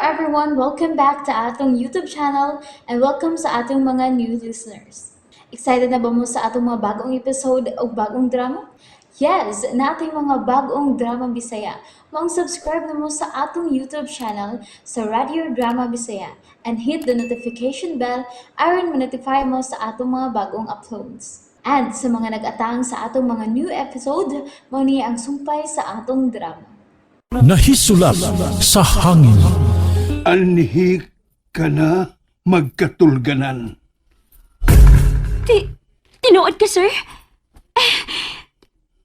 everyone! Welcome back to atong YouTube channel and welcome sa atong mga new listeners. Excited na ba mo sa atong mga bagong episode o bagong drama? Yes, naa tay mga bagong drama Bisaya. Maong subscribe na mo sa atong YouTube channel sa Radio Drama Bisaya and hit the notification bell aron ma-notify mo sa atong mga bagong uploads. And sa mga nag-atang sa atong mga new episode, mao ni ang sumpay sa atong drama. Nahisulat sa hangin. Anhi ka na magkatulganan. Tinuod ka, sir? Eh,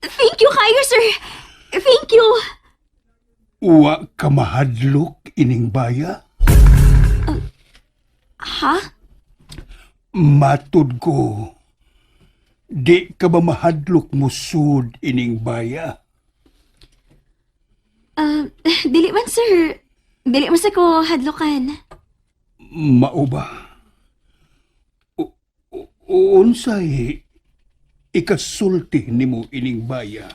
thank you kayo, sir. Thank you. Wa ka mahadlok ining baya? Ha? Matud ko. Di ka ba mahadlok musud ining baya? Dili man, sir. Dili man sa ko hadlokan. Mao ba? Unsay ikasulti nimo ining baya?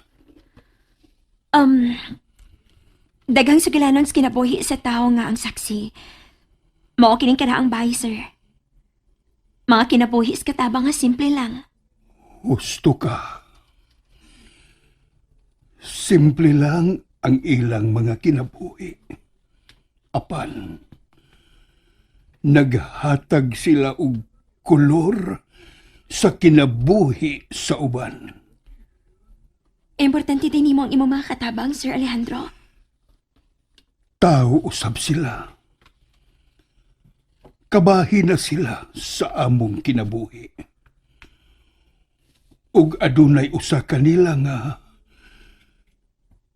Daghang sugilanon sa kinabuhi sa tao nga ang saksi. Mao kining kanaang bahay, sir. Mga kinabuhi sa katabang nga simple lang. Husto ka. Simple lang ang ilang mga kinabuhi. Apan, naghatag sila og kolor sa kinabuhi sa uban. Importante din nimo ang imong mga katabang, Sir Alejandro. Tao usab sila. Kabahin na sila sa among kinabuhi. Ug adunay usa kanila nga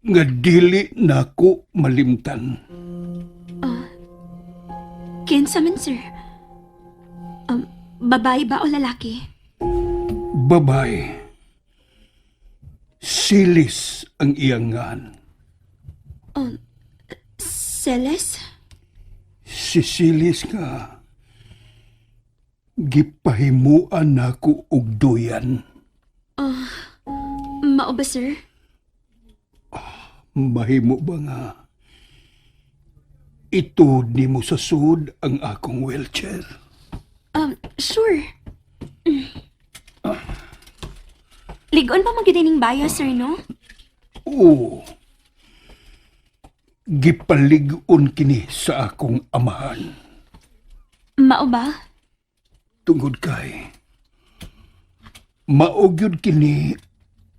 nga dili nako malimtan. Kinsa man, sir? Babae ba o lalaki? Babae. Silis ang iyang ngan. Celes? Si Silis nga gipahimuan nako og duyan. Mao ba, sir? Mahimo ba nga ituod nimo sa sud ang akong wheelchair? Sure. Ligon pa man gyud ining baya, sir, no? Oo. Gipalig-on kini sa akong amahan. Mao ba? Tungod kay mao gyud kini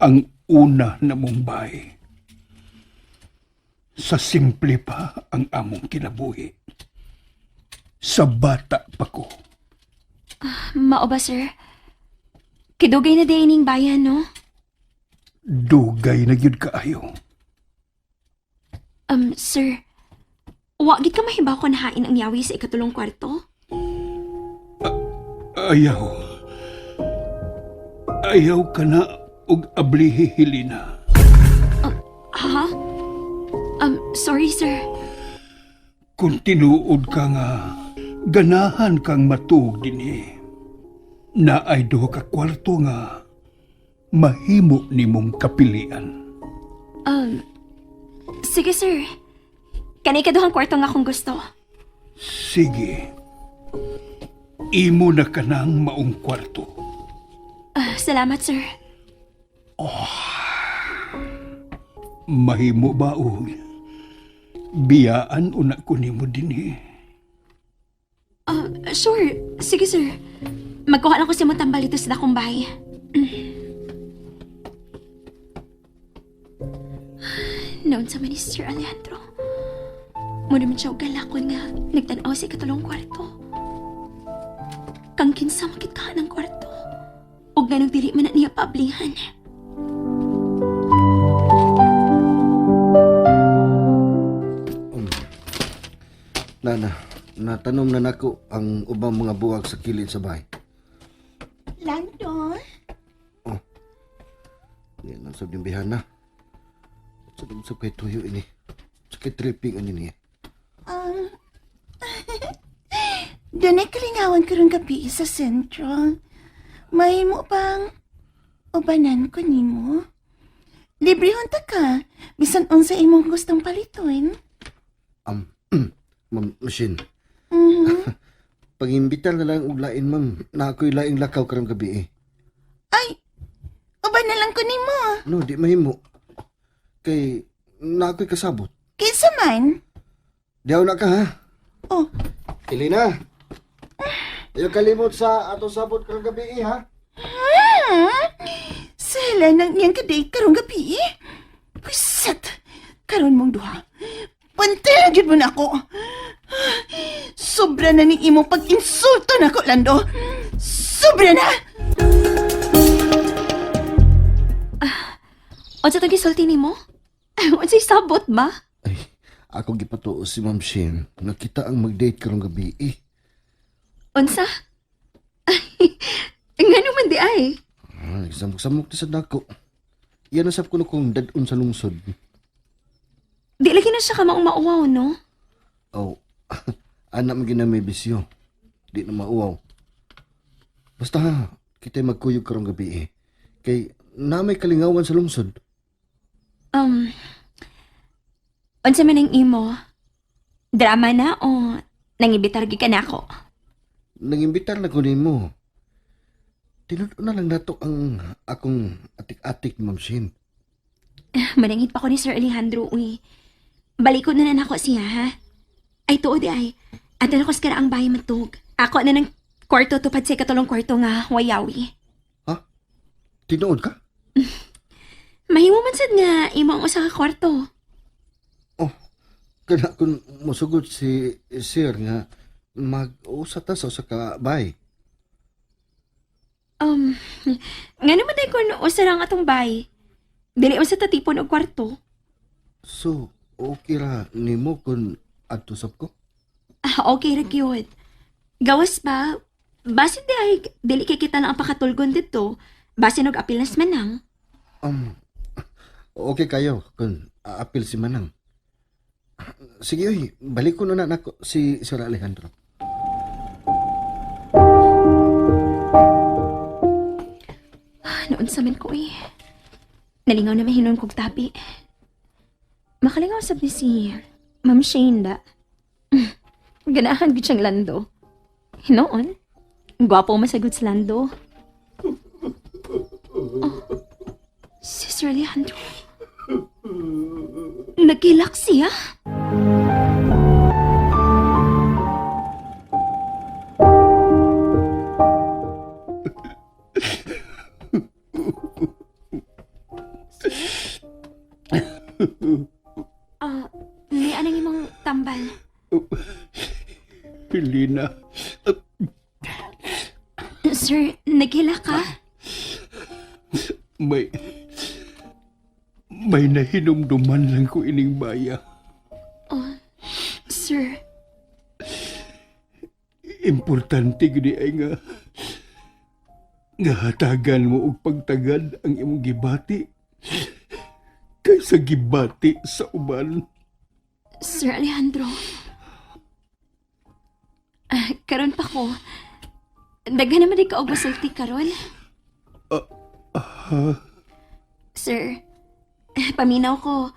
ang una namong bahay. Sa simple pa ang among kinabuhi. Sa bata pa ko. Mao ba, sir? Kidugay na diay ining bayan, no? Dugay na gyud kaayo. Sir, wa gid ka mahibaw kon hain ang yawi sa ikatulong kwarto? Ayaw. Ayaw ka na og ablihi, Helena. Ha? Sorry, sir. Kung tinuod ka nga, ganahan kang matuog dinhi, naay duha ka kwarto nga mahimo nimong kapilian. Sige, sir. Kanay kaduhang kwarto nga kung gusto. Sige. Imo na kanang maong kwarto. Ah, salamat, sir. Mahimo ba og biyaan una ko nimo dinhi? Ah, sure. Sige, sir. Magkuha lang ko sa imong tambal dito sa dakong bahay. Naunsa man ni Sir Alejandro? Mao naman siya og galakon nga nagtanaw sa ikatulong kwarto. Kang kinsa man gid kaha ng kwarto. Og nganong dili man na niya paablihan. Nana, natanom na nako ang ubang mga buwag sa kilid sa bahay. Landon? Yan ang sab bihana. Sa sab kay tuyo ini. Sa kay tripping ani niya. Dunay kalingawan karong gabi sa sentro. Mahimo bang ubanan ko nimo? Libre ta ka, bisan unsa imong gustong paliton. Ma'am Shin. Pag-imbitar na lang og lain, ma'am. Na ako'y laing lakaw karong gabi eh. Ay, uban na lang ko nimo. No, di mahimo. Kay na ako'y kasabot. Kinsa man? Diyaw na ka ha. Oh, Elena. Ayaw kalimot sa atong sabot karong gabi eh, ha. Sala nang niyang kadate karong gabi eh. Pusat! Karon mong duha. Pantay na gyud mo na ako. Sobra na ning imong pag-insulto nako, Lando. Sobra na! Unsa tong gisulti nimo? Unsay sabot ba? Ay, ako gipatuo si Ma'am Shin. Nakita ang mag-date karong gabi eh. Unsa? Ngano man di ay? Ah, nagsamok-samok ti sa dako. Iyan na sab kuno kung dadon sa lungsod. Di lagi na siya ka maong mauwaw, no? Oh, anak mo gina may bisyo. Di na mauwaw. Basta ha, kita'y magkuyog karong gabi eh. Kay na may kalingawan sa lungsod. Unsa man ang imo? Drama na o nangibitar gyud ka nako? Nangimbitar na ko nimo. Tinud na lang nato ang akong atik-atik, Ma'am Shin. Manangit pa ko ni Sir Alejandro, uy. Balikod na na nako siya, ha? Ay, tuod di ay. Ato na ko sa karaang bahay matug. Ako na ng kwarto tupad sa ikatulong kwarto nga wayawi. Ha? Tinuod ka? Mahimo man sad nga imo ang usa ka kwarto. Oh, kana kun mosugot si Sir nga mag-usa ta sa usa ka bay. Um, nga naman day kun usa lang atong bay. Dili man sa tatipon og kwarto. So, okay ra nimo kun adto sab ko? Ah, okay ra gyud. Gawas ba? Basin di ay dili kay kita lang ang pakatulgon dito. Basin og apilas man lang. Um, okay kayo kung aapil si Manang. Sige, oy, balik ko na na nako si Sir Alejandro. Ah, noon sa man ko eh. Nalingaw na mahinon kog tabi. Makalingaw sab ni si Ma'am Shane da. Ganahan gid siyang lando. Hinoon. Gwapo masagot sa lando. Oh, si Sir Alejandro. Nagkilak siya. Ah, may anang imong tambal. Elena, Sir, naghila ka? may may nahinumduman lang ko ining baya. Sir, Importante gid ay nga nga hatagan mo og pagtagad ang imong gibati kaysa gibati sa uban. Sir Alejandro. Ah, karon pa ko. Daghan naman di ka og masulti karon. Sir, paminaw ko.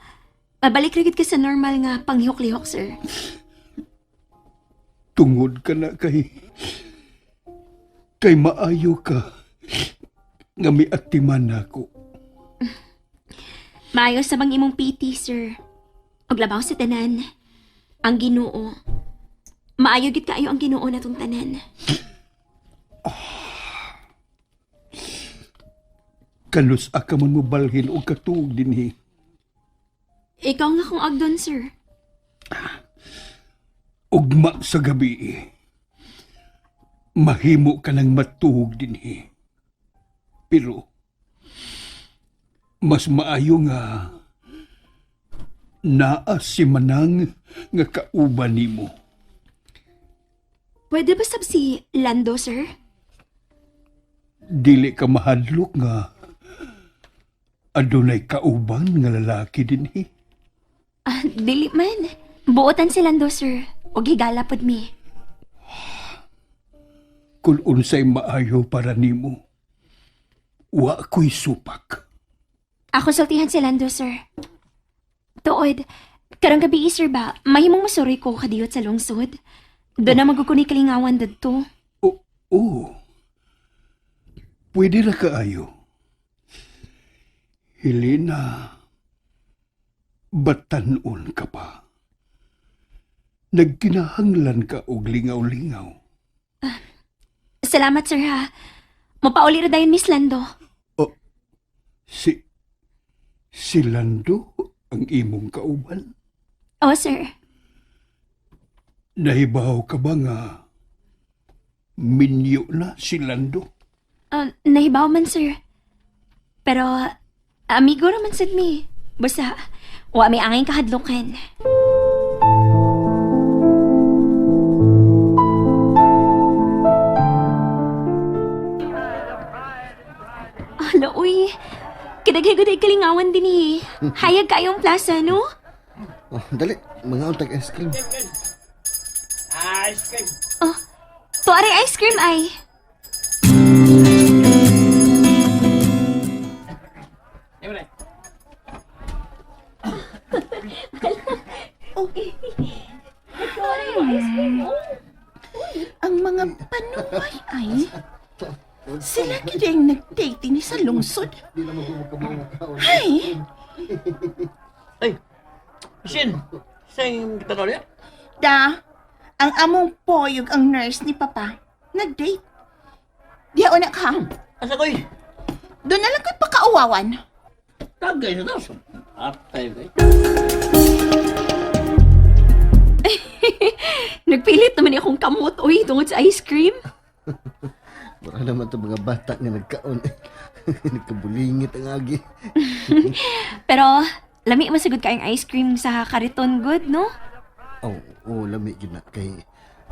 Mabalik ra gid ka sa normal nga panghihok-lihok, sir. Tungod ka na kay kay maayo ka nga miatiman nako. Maayo sa bang imong PT, sir. Og labaw sa tanan. Ang Ginoo. Maayo gid kaayo ang Ginoo natong tanan. Kanus ka man mo balhin og katuog dinhi. Ikaw nga kung agdon, sir. Ugma sa gabi. Mahimo ka ng matuog dinhi. Pero mas maayo nga naa si Manang nga kauban nimo. Pwede ba sab si Lando, sir? Dili ka mahadlok nga adunay kauban nga lalaki dinhi. Ah, dili man. Buotan si Lando, sir. Og higala pod mi. Kung unsay maayo para nimo, wa ko'y supak. Ako sultihan si Lando, sir. Tuod, Karong gabi, sir ba, mahimong masuroy ko kadiyot sa lungsod. Doon na magukuni kalingawan dadto. Oo. Oh, pwede ra kaayo. Helena, batanon ka pa. Nagkinahanglan ka og lingaw-lingaw. Salamat, sir, ha. Mapauli ra dayon, Miss Lando. Oh, si Lando ang imong kauban? Oh, sir. Nahibaw ka ba nga minyo na si Lando? Nahibaw man, sir. Pero, amigo raman sad mi. Basta, wa may angay kahadlukan. Ala, uy. Kidaghay ay kalingawan din eh. Hayag kayong plaza, no? Oh, dali, mga untag ice cream. Oh, tuari ice cream ay. Ang mga panuway ay sila gid ang nag-date ni sa lungsod. Di na magumagkaon. Ay, Ay, Shin, saan kita na ulit? da, ang among poyog ang nurse ni Papa. Nag-date. Diha na ka. Asa ko'y? Doon na lang ko'y pakauwawan. Tagay na daw. Atay, kay. Nagpilit naman akong kamot, uy, tungod sa ice cream. Mura naman to mga bata nga nagkaon. Nagkabulingit ang agi. Pero, lami masagod kayong ice cream sa kariton good, no? Oh, oh, lami gid na kay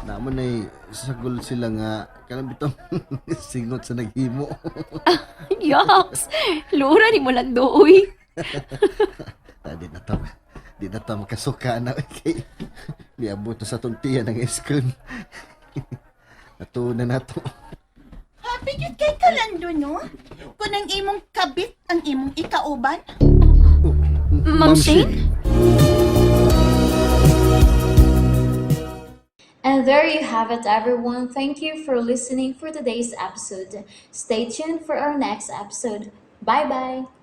naman ay sagol sila nga kanang bitong singot sa naghimo. Yucks! Lura ni mo lang uy. Ta, di na ta di na ta makasuka na kay niabot na sa tuntian ng ice cream. Natuon na nato. Happy gyud kay Kalando, no? Kung ang imong kabit ang imong ikauban. Ma'am Shane? And there you have it, everyone. Thank you for listening for today's episode. Stay tuned for our next episode. Bye bye.